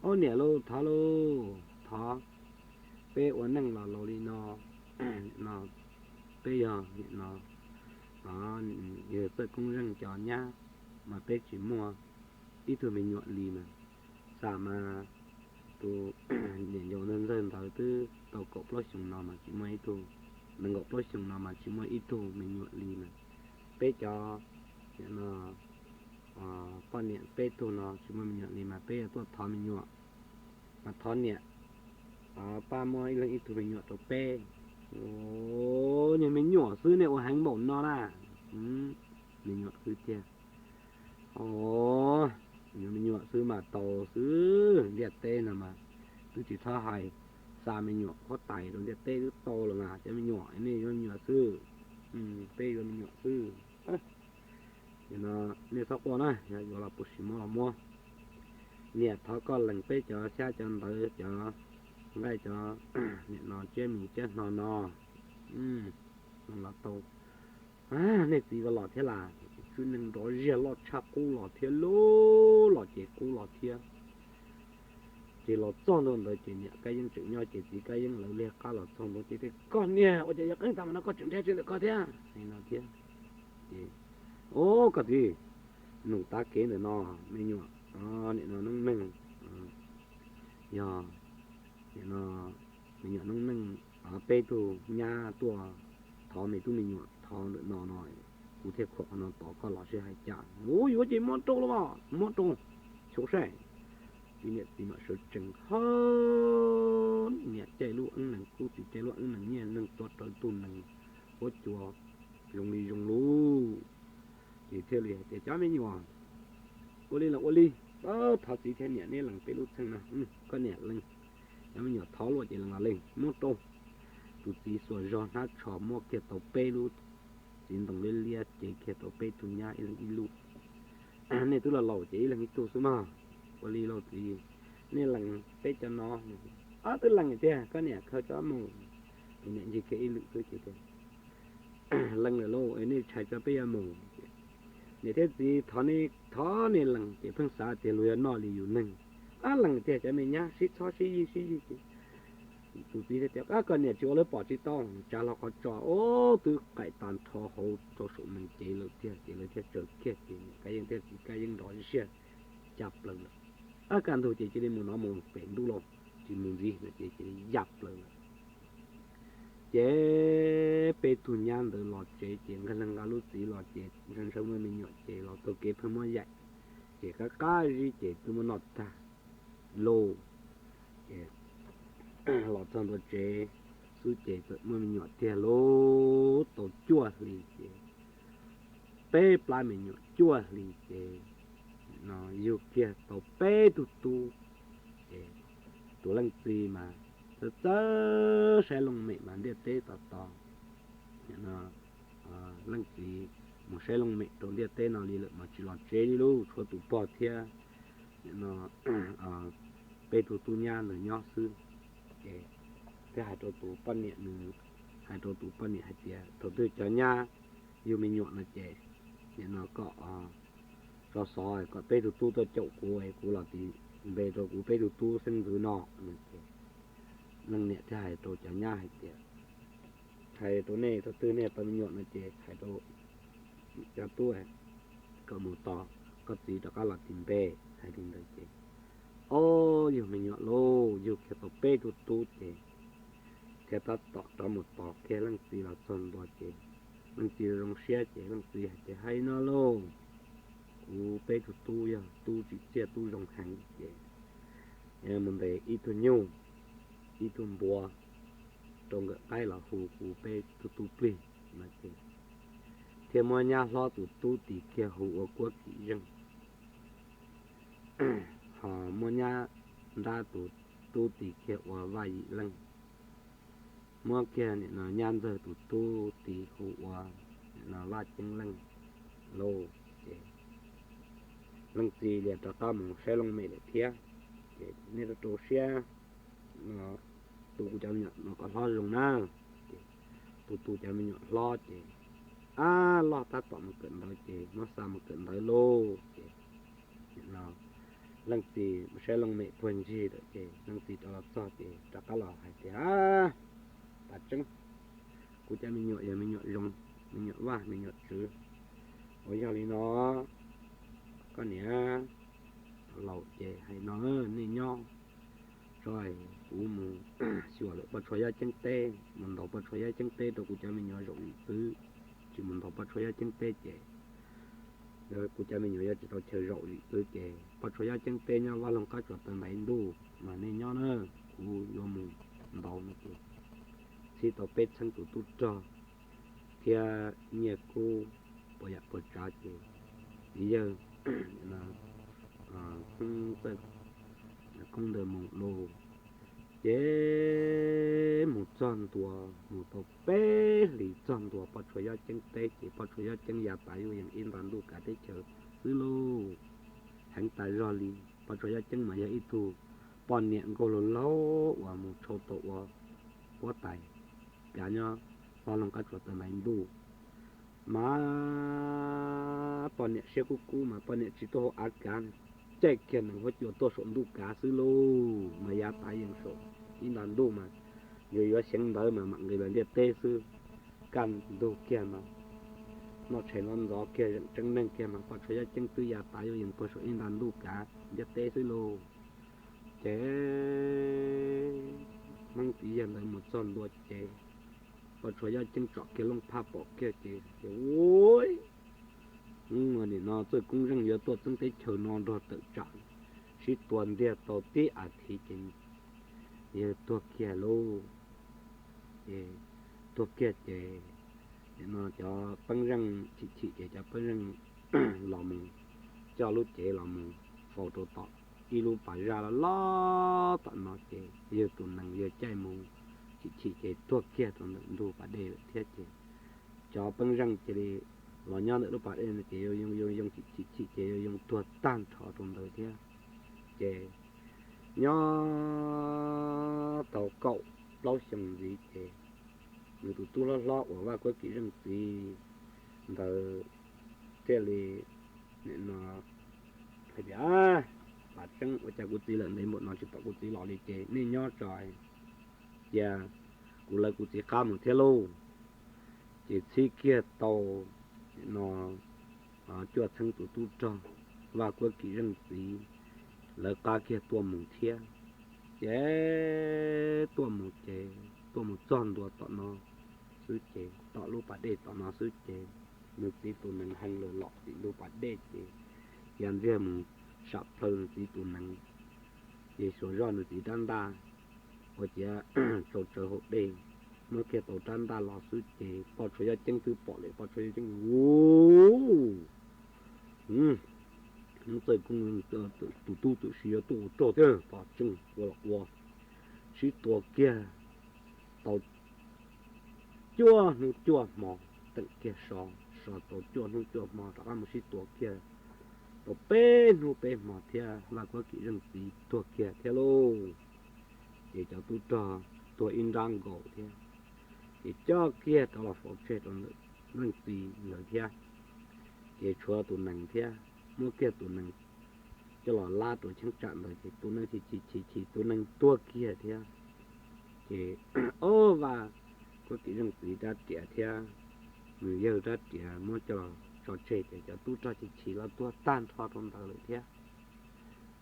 Ob, niam lauj, thov lauj, thov. Peb ua neej los laus li no, no, peb yog nim no yawg Txawj Koob Zeej cov nyab, mas peb tsis muaj ib tug me nyuam li mas. Xam mas tus niam ncaus ntxawg ntxawg ntawd twb tau kaum plaub xyoos no mas tsis muaj ib tug, nees nkaum plaub xyoos no mas tsis muaj ib tug me nyuam li mas. Peb cov nim no poj niam peb tug no tsis muaj me nyuam li mas peb yuav tuaj thov me nyuam, mas thov niam pab muab ib leeg ib tug me nyuam rau peb. Nyuag me nyuam xwb nej ua heev npaum no na. Me nyuam xwb tiag. Os, nyuag me nyuam xwb mas tau xwb, ntiaj teb no mas twb tsis txhob hais, xa me nyuam huab tais rau ntiaj teb twb tau los mas cov me nyuam, nej yuav me nyuam xwb, peb yuav me nyuam xwb. No nej txhob quaj na, yog yuav los puas sim muab los muab. Niam thov koj lees peb cov xyab cov ntawv cov nqaij cov nim no tsiab mis tsiab hno no los tau. Nej txiv ko los thiab las, tswb neeg nrov ziag loj tshaj qub los thiab lauj, los ces qub los thiab. Ces los txog ntua ntawd ces niam Kab Yeeb tseem nyob ces txiv Kab Yeeb lawv liag qab los txog ntua ces tias, Koj niag, ua cas yuav qeeb tag mas no koj tseem nrhiav tsis ntawm koj thiab? No thiab. Ces, Ub, koj txiv, nug tav kev ntawm no, me nyuam nim no noob neej, yog nim no me nyuam noob neej, peb tug nyab tuaj thov me tub me nyuam thov ntawm no no, kuv thiaj khuam qhov no tos koj los seb hais cas. Ub, yuav ces muab rau los mas, muab rau, xyov saib. Txiv niam txiv mam sawv tsees ho, niam caij lub eeb nees kub, txiv caij lub eeb nees nyiaj, neeg tuav rawv tug nees huab cua zoo li zoo lug. Ces thiaj li hais tias, Cov me nyuam, ua li los ua li, thov txiv thiab niam neb lees peb lub txheej no. Koj niam lees, cov me nyuam thov luaj ces lees los lees, muab rau. Tus txiv xuas zog hnab tsho muab kiag tau peb lub txiv ntoo liab liab cev kiag rau peb tug nyab ib leeg ib lub. Nej twb los laus ces ib leeg ib tug xwb mog. Ua li lauj txiv, nej lees peb cov no. Ob, twb lees tiag, koj niam khaws tso mus. Tus niam ncig kiag ib lwm xwb ces tias, Lees lawm lauj, es nej tshais tso peb yuav mus. Niam thiab txiv, thov nej lees, ces pheej xav tias luag yuav noj li yus neeg. Ab, lees tiag, cov me nyab sib txhob sib yig sib yig ces tus txiv thiaj tias, Ab, koj niam tsis ua lawv pom tsis tau, tsa hlo qhov tso, ub, twb qaim tag nrho hauv rau saum nees cev lawm tiag. Ces lawv thiaj tsaws kiag ces niam Kab Yeeb thiab txiv Kab Yeeb nrov ziag ya plaws lawm. Ab, kaj ntug ces cia li mus no mus pem ntuj lauj, tsis mus ntxiv no ces cia li ya plaws lawm. Ces peb tug nyab ntawd los tsev ces nqa leeg nqa lub txiv los ces ntshaw ntshaw muaj me nyuam ces los taug kev pheej muab yaim, ces qab qab zib ces twb muab noj tag lauj. Ces los txog ntua tsev xwb ces txawm muaj me nyuam tiag lauj, tau cuaj hli ces peb plab me nyuam cuaj hlis ces no yug kiag tau peb tug tub. Ces tus leej txiv mas txawj txawj saib looj mem mas ntiaj teb tos tos. Leej txiv mus saib looj mem rau ntiaj teb no li lawm mas tsis los tsev li lauj, tshuav tus pog thiab no peb tug tub nyab ntawd nyob xwb. Ces thiaj hais rau tus poj niam nws, hais rau tus poj niam hais tias thaum twg cov nyab yug me nyuam no ces nim no kom tso xov kom peb tug tub tuaj caum kuv es kuv los tim npe rau kuv peb tug tub xeeb ntxwv no. Leej niam thiaj hais rau cov nyab hais tias, hais rau nej thaum twg nej tau me nyuam no ces hais rau cov tub kom mus tos koj txiv rov qab los tis npe. Hais li ntawd ces, o, yug me nyuam lauj, yug kiag tau peb tug tub ces thiaj tab tom rov mus tos kiag leej txiv los txog ntua ces leej txiv zoo siab ces leej txiv hais tias, hais no lauj, kuv peb tug tub yog tub tsim txiaj tub zoo heev ces mus ntes ib tug nyuj, ib tug npua rau nkawm qaib los hu kuv peb tug tub plig no ces thiaj muab nyab hlob tus tub tis kiag hu ua Kuab Kim Zeej, ho muab nyab nrab tus tub tis kiag ua Vaj Yim Leej, muab kiag nim no nyab ntxawg tus tub tis hu ua nim no Vaj Ceeb Leej lauj. Ces leej txiv li rov qab mus saib looj mem lawm thiab. Ces nej rau rau siab tu kuv cov me nyuam no kom hlob zoo na. Ces tu tu cov me nyuam hlob ces, ab, loj tab tom mus kawm ntawv ces muab xa mus kawm ntawv lauj. Ces leej txiv mus saib looj mem puag ncig lawm ces leej txiv rov los txog ces rov qab los hais tias, Paj Tseeb, kuv cov me nyuam yog me nyuam zoo, me nyuam vaj me nyuam tswv. Ua yog li no, koj niam laus ces hais no, nej nyob tso, kuv mus xyuas lawm poj tshua Yaj Ceeb teb, mus ntaus poj tshua Yaj Ceeb teb rau kuv cov me nyuam zaum zim txwv, tsis mus ntaus poj tshua Yaj Ceeb teb ces kuv cov me nyuam yuav tsis tau chaw zaum zim txwv ces poj tshua Yaj Ceeb teb nyob Vaj Loog Qab Tsuas Taw Ntais Ntuj mas nej nyob na, kuv yuav mus ntaus no ces txhib tau peb txheeb tus tub rog thiab nyiaj kub puas yam puas tsav ces yawg Koob ntawd mus lauj. Ces mus txog ntua, mus tau peb hlis txog ntua poj tshua Yaj Ceeb teb ces poj tshua Yaj Ceeb yav tas yuav yees ib nta ntuj kav teb chaws xwb lauj. Heev tas zog li, poj tshua Yaj Ceeb mas yog ib tug poj niam nkauj laug laug uas mus tshau tau ua huab tais kav nyob Vaj Loog Qab Tsuas Taw Ntais Ntuj. Mas poj niam siab kub kub mas poj niam tsis tuaj hauv av kav, caij kiag nees huab cua tuaj saum ntuj kav xwb lauj. Mas yav tas yees saum ib nta ntuj mas yuav yuav xyeev ntawv mas mam nqis los ntiaj teb xwb. Kaj ntug kiag mas noj tshais ntxov ntxov kiag zeem tseeb neeg kiag mas poj tshua Yaj Ceeb twb yav tas yuav yees puag saum ib nta ntuj kav ntiaj teb xwb lauj. Ces Hmoob txiv yawg ntawd mus txog ntua ces poj tshua Yaj Ceeb tsom kiag looj phaj pom kiag ces tias, ua, nim no Txawj Koob Zeej yuav tuaj txeeb teb chaws no nrog tawm tsam sib tua ntiag tau tib as thiv ces yawg tuag kiag lauj. Ces tuag kiag ces nim no cov peeb zeej chim chim ces cov peeb zeej los mus coj lub cev los mus faus rau tom ib lub pas zaj loj loj tom no ces yawg tus nees yawg caij mus chim chim ces tuag kiag rau ntawm ntug pas dej lawm thiab ces cov peeb zeej cia li los nyob ntawm lub pas dej no ces yoo yoo yoo chim chim chim ces yoo yoo tuag tag nrho rau ntawd thiab. Ces nyob tau kaum plaub xyoo ntxiv ces nws tus tub hlob hlob uas Vaj Kuab Kim Zeej txiv ntawd thiaj li nim no hais tias, Paj Tseeb, ua cas kuv txiv lawm ntev npaum no tsis pom kuv txiv los li ces nej nyob tso, cia kuv lawv kuv txiv qab mus thiab lauj. Ces txhib kiag tau nim no cuaj txheeb tus tub rog Vaj Kuab Kim Zeej txiv, lawv qab kiag tuaj mus thiab. Ces tuaj mus ces tuaj mus txog ntua tom no xwb ces tom lub pas dej tom no xwb ces nws txiv tus nees heev lawm los tim ntug pas dej ces cia ntxiag mus sam plhaw nws txiv tus nees. Ces xuas zoj nws txiv rab ntaj ua ciav tsau tsawv hauv dej, muab kiag tau rab ntaj los xwb ces Paj Tshua Yaj Ceeb twb pom lawm, Paj Tshua Yaj Ceeb, Ua, Hmoob Txawj Koob Zeej tus tub twm sis yuav tuaj ua rog thiab, Paj Tseeb, ua los ua, sib tua kiag tau cuaj hnub cuaj hmo, teem kiag so, so tau cuaj hnub cuaj hmo rov qab mus sib tua kiag tau peb hnub peb hmo thiab Vaj Kuab Kim Zeej txiv tuag kiag thiab lauj. Ces cov tub rog tuag ib nrab nkaus thiab, ces coj kiag rov los faus tseg rau ntawm leej txiv ntawd thiab. Ces tshuav tus nees thiab, muab kiag tus nees coj los lab rau cheeb tsam ntawd ces tus neeg chim chim chim chim tus neeg tuag kiag thiab. Ces ob Vaj Kuab Kim Zeej txiv rab riam thiab nws yawg rab riam muab coj los tso tseg ces cov tub rog chim chim los tuag tag nrho rau ntawd lawm thiab.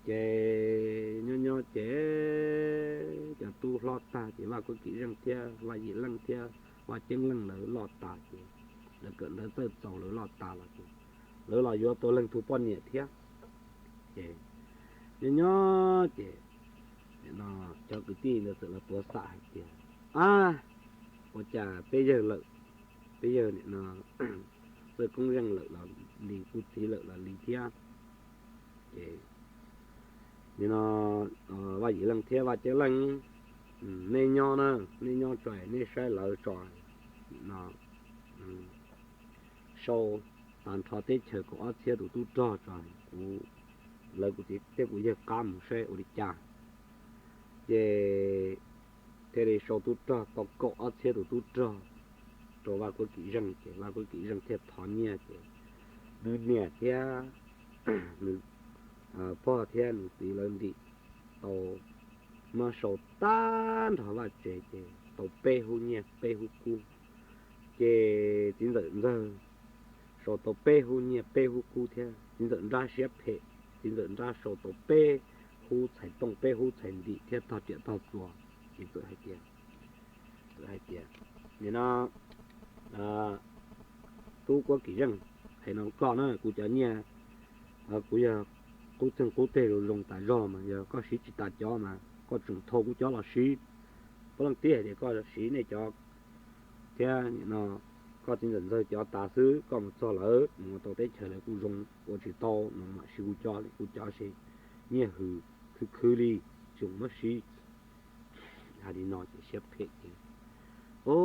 Ces nyob nyob ces cov tub hlob tag ces Vaj Kuab Kim Zeej thiab Vaj Yim Leej thiab Vaj Ceeb Leej lawv loj tas ces lawv kawm ntawv txawj txaus lawv loj tas los ces lawv los yuav tau leej tug poj niam thiab. Ces nyob nyob ces cov kwv tij ntawd txawm los tuav xam hais tias, ab, ua cas peb yawg lawm, peb yawg nim no Txawj Koob Zeej lawm los li, kuv txiv lawm los li thiab. Ces nim no Vaj Yim Leej thiab Vaj Ceeb Leej, nej nyob na, nej nyob tso nej saib lawv tso, no sau tag nrho teb chaws kaum ob txhiab tus tub rog tso, kuv, lawv kuv txiv thiab kuv yawg qab mus saib ua li cas. Ces thiaj li sau tub rog tau kaum ob txhiab tus tub rog rau Vaj Kuab Kim Zeej ces Vaj Kuab Kim Zeej thiaj thov nyiaj ces nws niam thiab nws pog thiab nws txiv lawv ntim tau, muab sau tag nrho vaj tsev ces tau peb hub nyiaj peb hub kub. Ces txiv ntxawm ntxawg sau tau peb hub nyiaj peb hub kub thiab txiv ntxawm nrab siab phem, txiv ntxawm nrab sau tau peb hub txhais tooj peb hub txhais ntim thiab tog riam tog txuas. Ces txawm hais tias, txawm hais tias, nim no tub Kuab Kim Zeej, hais no koj na, kuv cov nyiaj kuv yog qub txeeg qub teg zoo zoo tas zog mas yog koj siv tsis tas cov mas koj tseem thau kuv cov los siv. Puav leej tib hais tias koj siv nej cov thiab nim no koj txiv ntxawm ntxawg cov tas xwb, koj mus txog lawm mus ua tau teb chaws lawm kuj zoo, ua tsis tau no mam siv kuv cov, kuv cov ces nyiaj hwm khwv khwv li, tsis muab siv. Hais li no ces siab phem ces, o,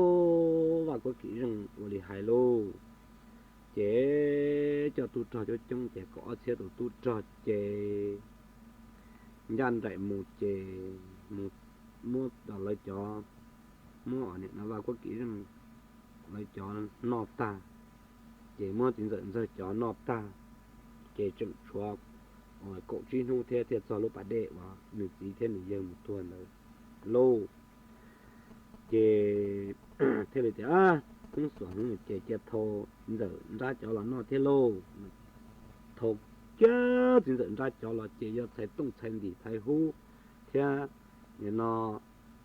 Vaj Kuab Kim Zeej ua li hais lauj. Ces coj tub rog coob coob ces kaum ob txhiab tus tub rog ces ncaj nraim mus ces mus muab lawv cov, muab nim no Vaj Kuab Kim Zeej lawv cov noj tag, ces muab txiv ntxawm ntxawg cov noj tag, ces tseem tshuav kaum tsib hnub thiab thiaj txog lub pas dej uas nws txiv thiab nws yawg mus tuag ntawd lauj. Ces thiaj li tias, Koob xuam hwv ces cia thau txiv ntxawm nrab cov los noj thiab lauj. Thau kiag txiv ntxawm nrab cov los ces yog txhais tooj txhais ntim txhais hub thiab nim no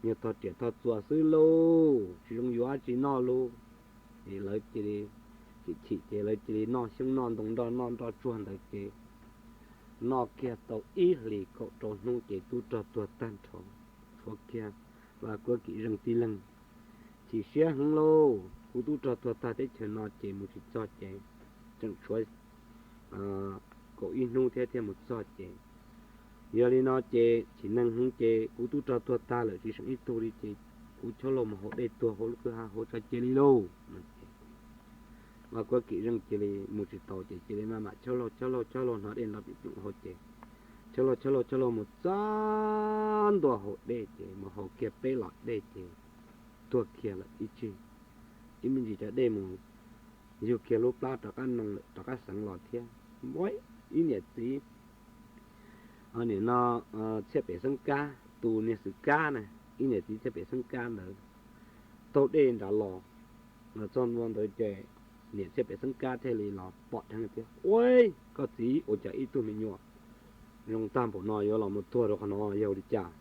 yog tog riam tog txuas xwb lauj, tsis zoo yuav dab tsi noj lauj. Ces lawv cia li chim chim ces lawv cia li noj xyoob noj ntoo nroj noj nroj tsuag ntawd ces noj kiag tau ib hlis kaum rau hnub ces tub rog tuag tag nrho, tshuav kiag Vaj Kuab Kim Zeej tib leeg. Chim siab heev lauj, kuv tub rog tuag tag teb chaws no ces mus tsis txog ces tseem tshuav kaum ib hnub thiab thiaj mus txog ces, yog li no ces chim neeg heev ces kuv tub rog tuag tag lawm tsis seem ib tug li ces kuv chob lauj mus haus dej tuag hauv lub kwj ha hauv tso cia li lauj. Vaj Kuab Kim Zeej cia li mus tsis taus ces cia li maj mam chob lauj chob lauj chob lauj hnov dej nrov pim ploom hauv ces chob lauj chob lauj chob lauj mus txog ntua haus dej ces mus haus kiag peb los dej ces tuag kiag lawm ib tsig. Ib me ntsis cov dej mus yug kiag lub plab rov qab noo lawm rov qab xeev los thiab. Ib niam txiv nim no Txhiaj Pem Xeeb Kab tus niag Xwm Kab na, ib niam txiv Txhiaj Pem Xeeb Kab ntawd taug dej nrad los, los txog ntua ntawd ces niam Txhiaj Pem Xeeb Kab thiaj li los pom dheev tias, Ua, koj txiv ua cas ib tug me nyuam zoo tag npaum no yuav los mus tuag rau qhov no yog ua li cas?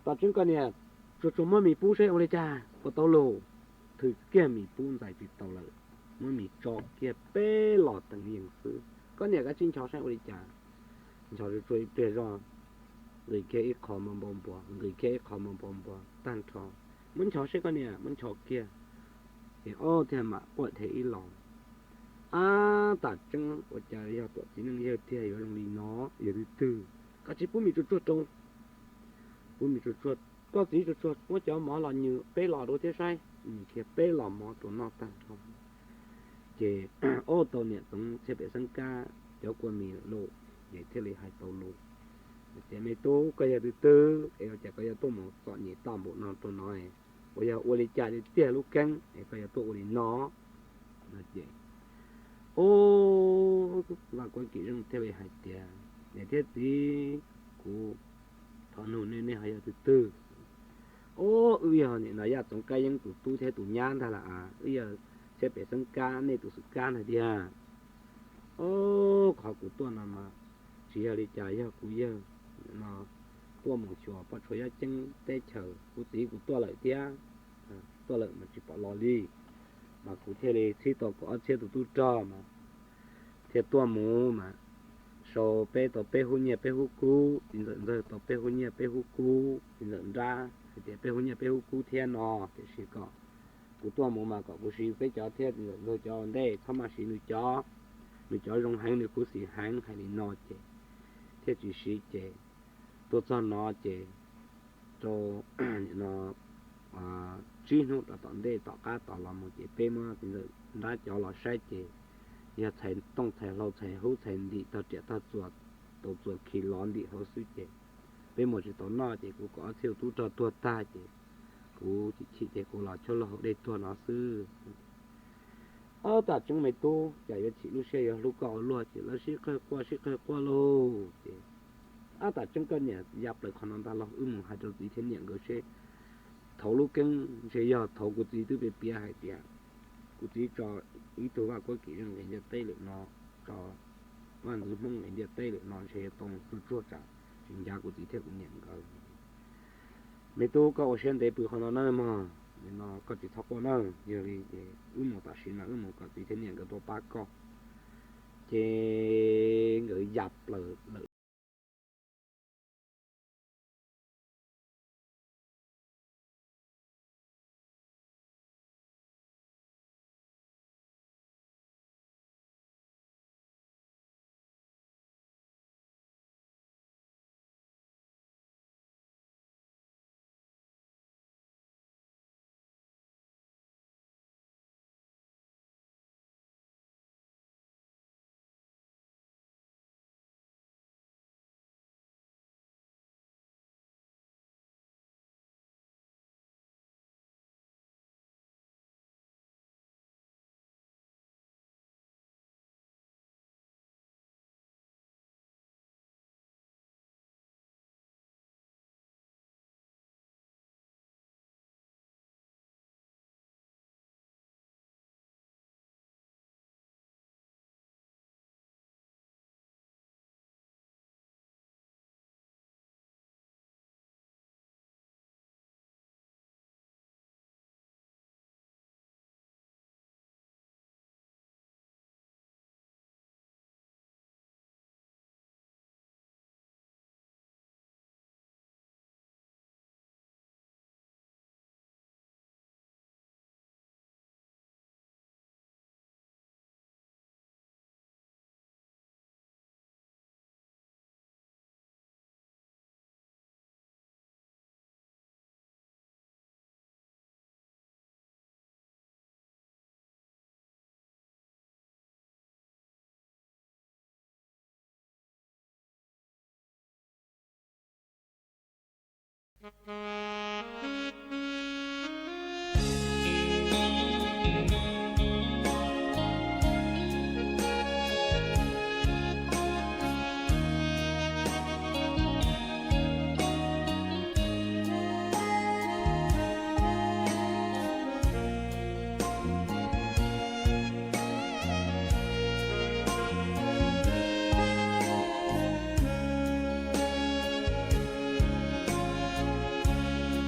Tam tseeb koj niam tsuag tsuag muab mis pub seb ua li cas puas tau lauj. Thwm kiag mis pub ntxais tsis tau lawm, muab mis tso kiag peb los teev yees xwb. Koj niam kav tsij nchos saib ua li cas. Nchos tsuag tsuag ib pliag zoj, nqis kiag ib qho npau npau npuas, nqis kiag ib qho npau npau npuas tag nrho. Muab nchos seb koj niam, muab nchos kiag. Ces ob thiaj mam quaj dheev ib los. Ab, tam tseeb ua cas yog tuam txiv neej yawg tiag yuav zoo li no, yog twg twg. Koj tsis pub mis tsuag tsuag rau, pub mis tsuag tsuag, koj txiv tsuag tsuag muab cov mov los nyws peb los dua thiab saib. Nyws kiag peb los mov rau noj tag nrho. Ces ob tau niam txoov Txhiaj Pem Xeeb Kab cov kua mis lawm lauj, ces thiaj li hais tau lus tias, Me tub, koj yog twg twg es ua cas koj yuav tuaj mus txom nyem tag npaum no rau no? Uas yog ua li cas tiag tiag lub keeb es koj yuav tuaj ua li no? Ces, o, Vaj Kuab Kim Zeej thiaj li hais tias, Niam thiab txiv, kuv thov nug nej, nej ho yog tus twg? Ob, wb yog nim no Yaj Txoov Kab Yeeb tus tub thiab tus nyab ntag las as, wb yog txhiab pem xeeb kab, nej tus xwm kab ntag tiag. Ob, qhov kuv tuaj no mas tsis yog li cas, yog kuv yawg no tuaj mus xyuas poj tshua yob ceeb teb chaws, kuv txiv kuv tuaj lawm thiab, tuaj lawm mas tsis pom los li, mas kuv thiaj li txhib tau kaum ob txhiab tus tub rog mas thiaj tuaj mus mas sau peb tau peb hub nyiaj peb hub kub, txiv ntxawm Ntxawg tau peb hub nyiaj peb hub kub, txiv ntxawm Nrab hais tias peb hub nyiaj peb hub kub thiab no, tiam sis kom kuv tuaj mus mas kom kuv siv peb cov thiab txiv ntxawm Ntxawg cov ua ntej, txhob maj siv nws cov, nws cov zoo heev nws khuv xim heev, hais li no ces thiaj tsis siv ces tuaj txog no ces rau no tsib hnub rau tom ntej tom qab tos los mus ces peb muab txiv ntxawm Nrab cov los saib ces yog txhais tooj txhais hlau txhais hub txhais ntim tog riam tog txuas, tau txuas khi lov ntim hauv xwb ces peb mus tsis tau noj ces kuv kaum ob txhiab tub rog tuag tag ces kuv chim chim ces kuv los chob luag hauv dej tuag no xwb. Ob, tas tseeb me tub, cas yuav chim lub siab yuav hlub koj ua luaj ces lawv sib qawg quaj sib qawg quaj lauj ces, Ab, tas tseeb koj niam ya plaws qhov no ntag los? Wb mus hais rau txiv thiab niam nkawd seb. Thaum lub keeb ntshe yog thaum kuv txiv twb piav piav hais tias kuv txiv tso ib tug Vaj Kuab Kim Zeej nqis ntiaj teb lawm no, tso Vaj Ntxwv Hmoob nqis ntiaj teb lawm no ntshe yuav tau tsuag tsuag tsam tsis ncav kuv txiv thiab kuv niam nkawd. Me tub, koj ua siab ntev pw qhov no nawb mog, no koj tsis txhob quaj nawb. Yog li ces wb mus tam sim no, wb mus kom txiv thiab niam nkawd tuaj pab koj. Ces nkawd ya plaws lawm.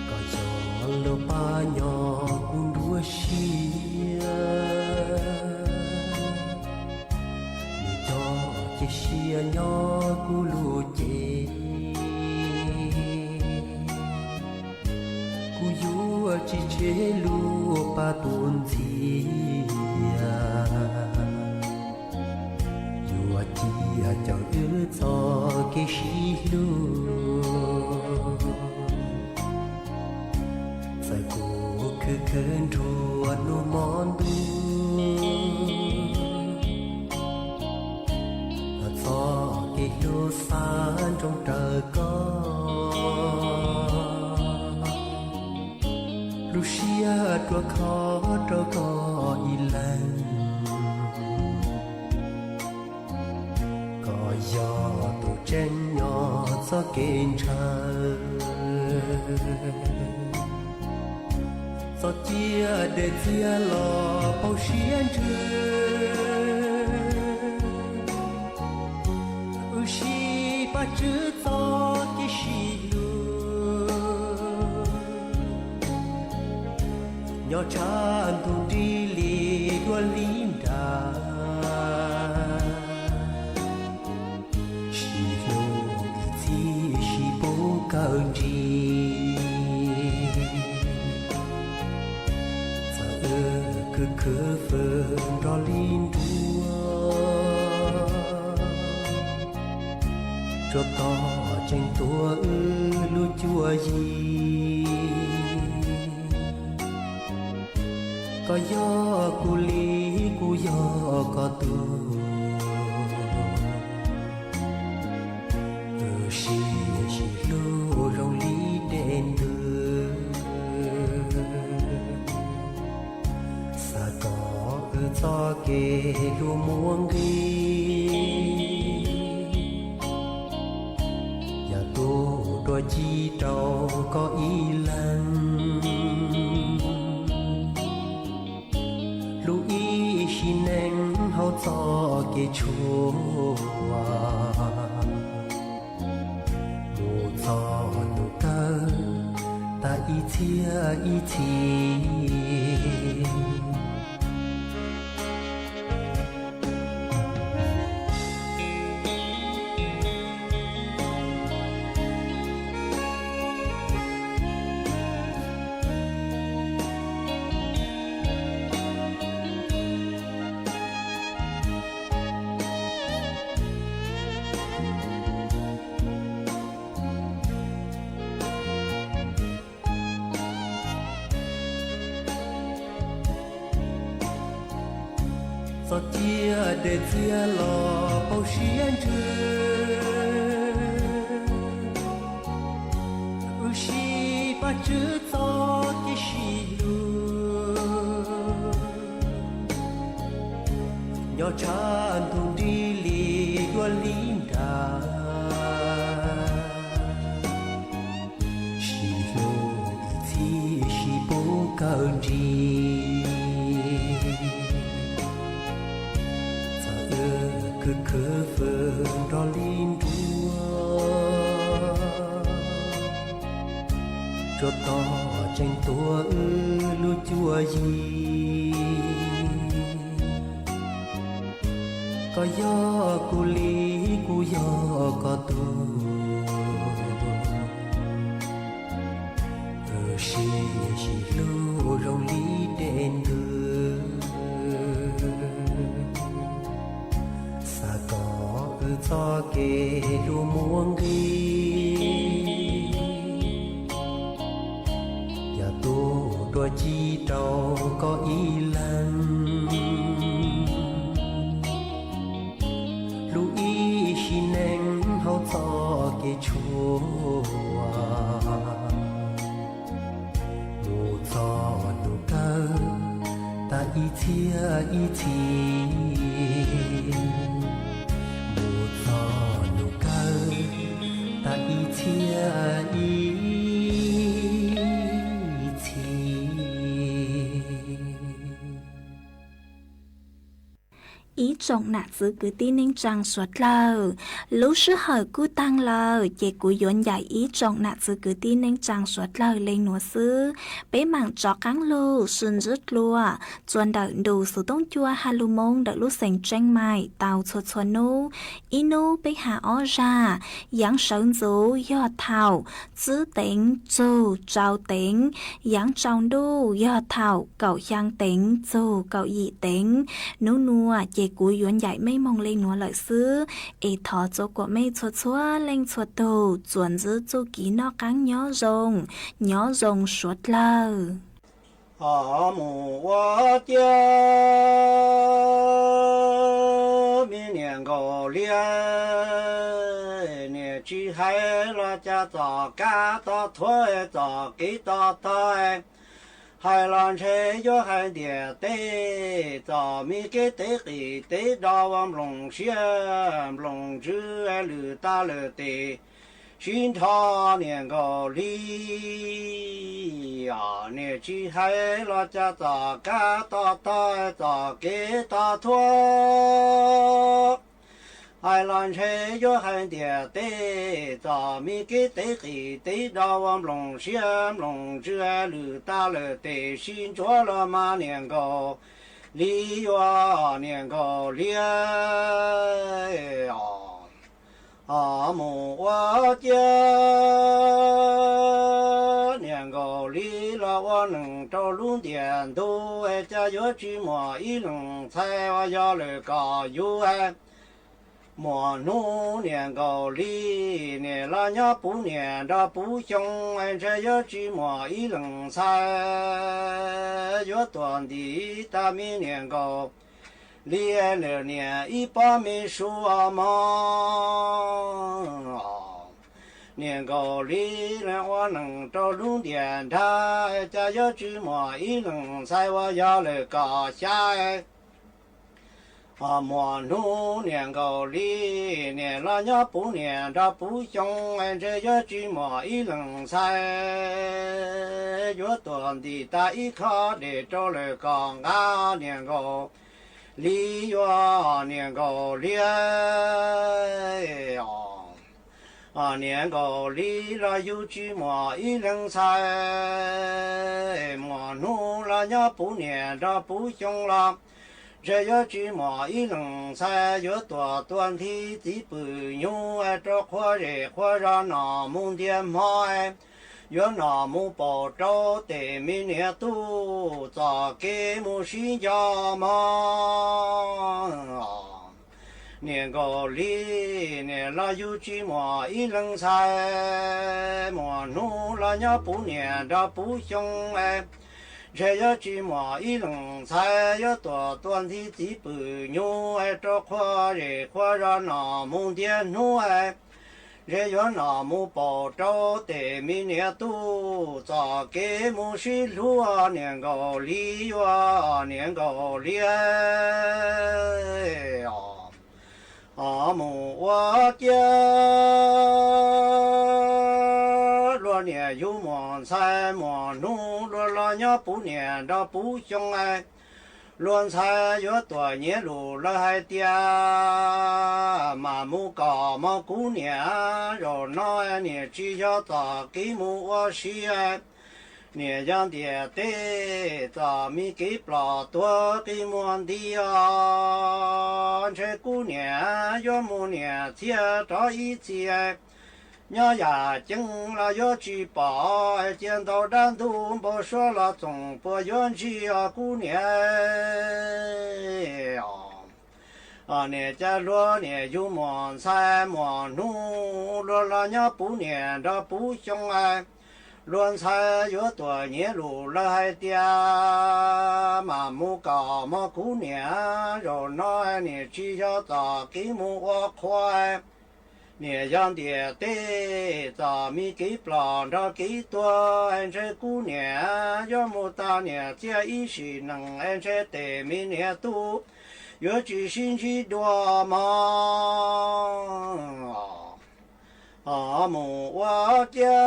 Koj yog lub pab nyob kuv nruab siab, nws coj cia siab nyob kuv lub cev. Kuv yuav tsis tseg lub pab tuaj ntxias, yuav cia caum wb txoj kev sib hlub. Txawm kuv khwv khwv nruab hnub hmo ntuj, txoj kev hlub xav nroo raws koj. Lub siab ruaj khov rau koj ib leeg. txoj kev ntshaw, txoj ciaj dej txiag los pauv siab ntsws. Wb sib pab tswv txoj kev sib hlub, nyob tshaj ntug nrig li dua li nra. Sib hlub ib txhis sib pub kawg ntsis, txawm wb khwv khwv fwm nrog li nruab, tsuas tos tseem tuav wb lub cuab yig. Koj yog kuv li, kuv yog koj tug, wb sib sib hlub zoo li dej ntws. Xav kom wb txoj kev hlub muaj nqis, yog tus dua ci rau koj ib leeg. Hlub ib sim neej hauv txoj kev tshuaj, mus txog tus kawg tas ib txhiab ib txhis. Txoj ciaj dej txiag los pauv siab ntsws, wb sib pab tswv txoj kev sib hlub, nyob tshaj ntug nrig li dua li nra. Sib hlub ib txhis sib pub kawg ntsis, txawm wb khwv khwv fwm nrog li nruab, tsuas tos tseem tuav wb lub cuab yig. Koj yog kuv li, kuv yog koj tug, wb sib sib hlub zoo li dej ntws. Xav kom wb txoj kev hlub muaj nqis, yog tus dua ci rau koj ib leeg. Hlub ib sim neej hauv txoj kev tshuaj, mus txog tus kawg tas ib txhiab ib txhis, mus txog tus kawg tas ib txhiab ib txhis. Ib tsoom nam txwv kwv tij neej tsaa suav dlawg, lub sij hawm kuj taag lawm ces kuv yuav ncaim ib tsoom nam txwv kwv tij neej tsaa suav dlawg le nuav xwb. Peb maam rov qaab lug sib ntsib dlua txuas ntawm ntu xuv tooj cua ha lug moo ntawm lub xeev Tseeb Maim tau txhua txhua nub. Ib nub peb has ob zag, yaav sawv ntxuv yog thaum tsib teev txug rau teev, yaav tsaus ntuj yog thaum kaum xyaa teev txug kaum yim teev. Nub nuav ces kuv yuav ncaim mej moog le nuav lawm xwb, es thov txua kuam mej txhua txhua leej txhua tug txuas ntsib txuj kev noj qaab nyob zoo, nyob zoo suav dlawg. Ho mus ua ciav me niam nkaus liab, niam tsis hais los cas txom kab to thuav, txom kev to tog, hais los ntshe yuav hais ntiam teb, txom me kev teb qis teb do ua nploos siab nploos ntsws lwm tag lwm tes. sib nrho niam nkaus li. Niam tsis hais los cas txoj kab toj tog txoj kev tog thuab, hais los ntshe yuav hais ntiam teb txoj me kev tev qis tev do ua nploos siab nploos ntsws lwm tag lawm tes sib ntsuav los mas niam nkaus li yuav niam nkaus li os. Ho mus ua ciav niam nkaus li los ua neeg rau lub ntiaj ntug es cas yuav tsis muaj ib leeg ntxhais uas yog lawm kom yus. Muaj hnub niam nkaus li, niam los nyob puv niam nrog puv xyoo es ntshe yuav tsis muaj ib leeg ntxhais yuav tuaj ntim tag me niam nkaus li lawm niam ib pob me su os mog. Niam nkaus li los ua neeg rau lub ntiaj nrag es cas yuav tsis muaj ib leeg ntxhais uas yog lawm kom xya. Ho muaj hnub niam nkaus li, niam los nyob puv niam nrog puv xyoo es ntshe yuav tsis muaj ib leeg ntxhais yuav tuaj ntim tag ib khob dej rau lawm kom nqa niam nkaus li yuav niam nkaus li os. Niam nkaus li los yus tsis muaj ib leeg ntxhais, muaj hnub los nyob puv niam nrog puv xyoo los ntshe yuav tsis muaj ib leeg ntxhais yuav tuaj tuaj nthi txiv pwm nyuj rau qhua zej qhua zos nom mus ntiaj hmo, yuav nom mus paum rau tes me niam tub txoj kev mus sib nco mog. Niam nkaus li, niam los yus tsis muaj ib leeg ntxhais, muaj hnub los nyob puv niam nrog puv xyoo, ntshe yuav tsis muaj ib leeg ntxhais yuav tuaj tuaj nthi txiv pwm nyuj rau qhua zej qhua zos nom mus ntiaj hnub, ntshe yuav nom mus paum rau tes me niam tub txoj kev mus sib hlub niam nkaus li yuav niam nkaus li os. Ho mus ua ciav luag niam yus muaj ntxhais, muaj hnub luag los nyob puv niam nrog puv xyoo, luag ntxhais yuav tuaj nyiav lus lawv hais tias, mas mus kom mog kuv niam, zaum no niam tsis yog txoj kev mus ua si, niam yog ntiam teb txoj me kev ploj tuag qi muag nti os. Ntshe kuv niam yuav mus niam txhiaj rov ib txhis, nyob yam ceeb los yuav tsis pom, cia ntau dab ntub npau suav los txoom puas yuav ntsig os kuv niam. Niam cas luag niam yus muaj ntxhais, muaj hnub luag los nyob puv niam nrog puv xyoo, luag ntxhais yuav tuaj nyiav lus lawv hais tias, mas mus kom mog kuv niam, zaum no niam tsis yog txoj kev mus ua qhua, niam yog ntiam teb txoj me kev ploj nrog kev tuag, ntshe kuv niam yuav mus tag niam txiaj ib sim neej, ntshe tes me niam tub yuav tsis sib ntsib dua mog. Ho mus ua ciav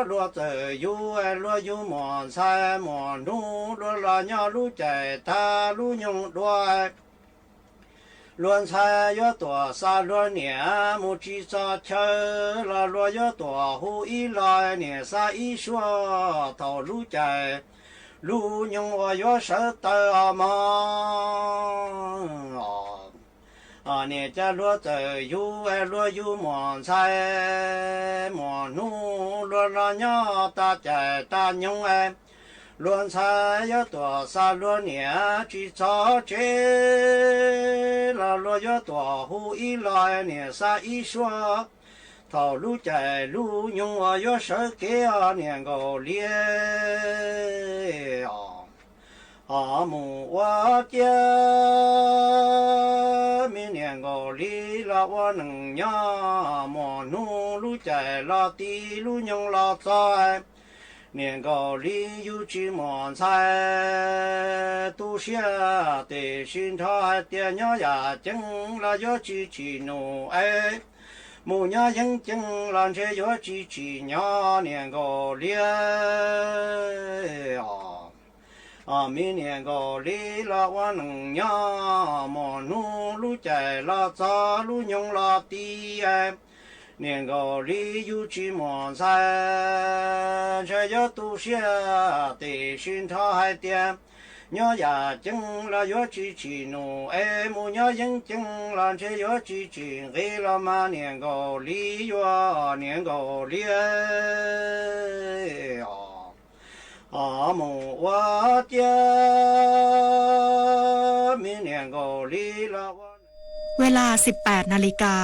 luag txawm yus, luag yus muaj ntxhais, muaj hnub luag los nyob lub caij tag lub nyoog dua, luag ntxhais yuav tuaj xa luag niam mus tsis txog chaw los luag yuav tuaj hu ib los niam xa ib suab thaum lub caij lub nyoog uas yuav sawv taws os mog. Niam cas luag txawm yus, luag yus muaj ntxhais, muaj hnub luag los nyob tag caij tag nyoog, luag ntxhais yuav tuaj xa luag niam tsis txog tsev los luag yuav tuaj hu ib los niam xa ib suab thaum lub caij lub nyoog uas yuav sawv kev os niam nkaus li os. Ho mus ua ciav me niam nkaus li los ua neeg nyob, muaj hnub lub caij los ti lub nyoog los txog, niam nkaus li yus tsis muaj ntxhais, tu siab tiam sis nrho hais tias nyob yam ceeb los yuav tsis tsim num es Mus nyob yeeb ceeb los ntshe yuav tsis tsim nyog niam nkaus li os. Os, me niam nkaus li los ua neej nyob, muaj hnub lub caij los txog lub nyoog los ti. Niam nkaus li yus tsis muaj ntxhais, ntshe yuav tu siab, tiam sis nrho hais tias nyob yam ceeb los yuav tsis tsim num, es mus nyob yeeb ceeb los ntshe yuav tsis tsim nqi los mas niam nkaus li yuav niam nkaus li os. Os, mus ua ciav, me niam nkaus li los ua. Ves las สิบแปดนาฬิกา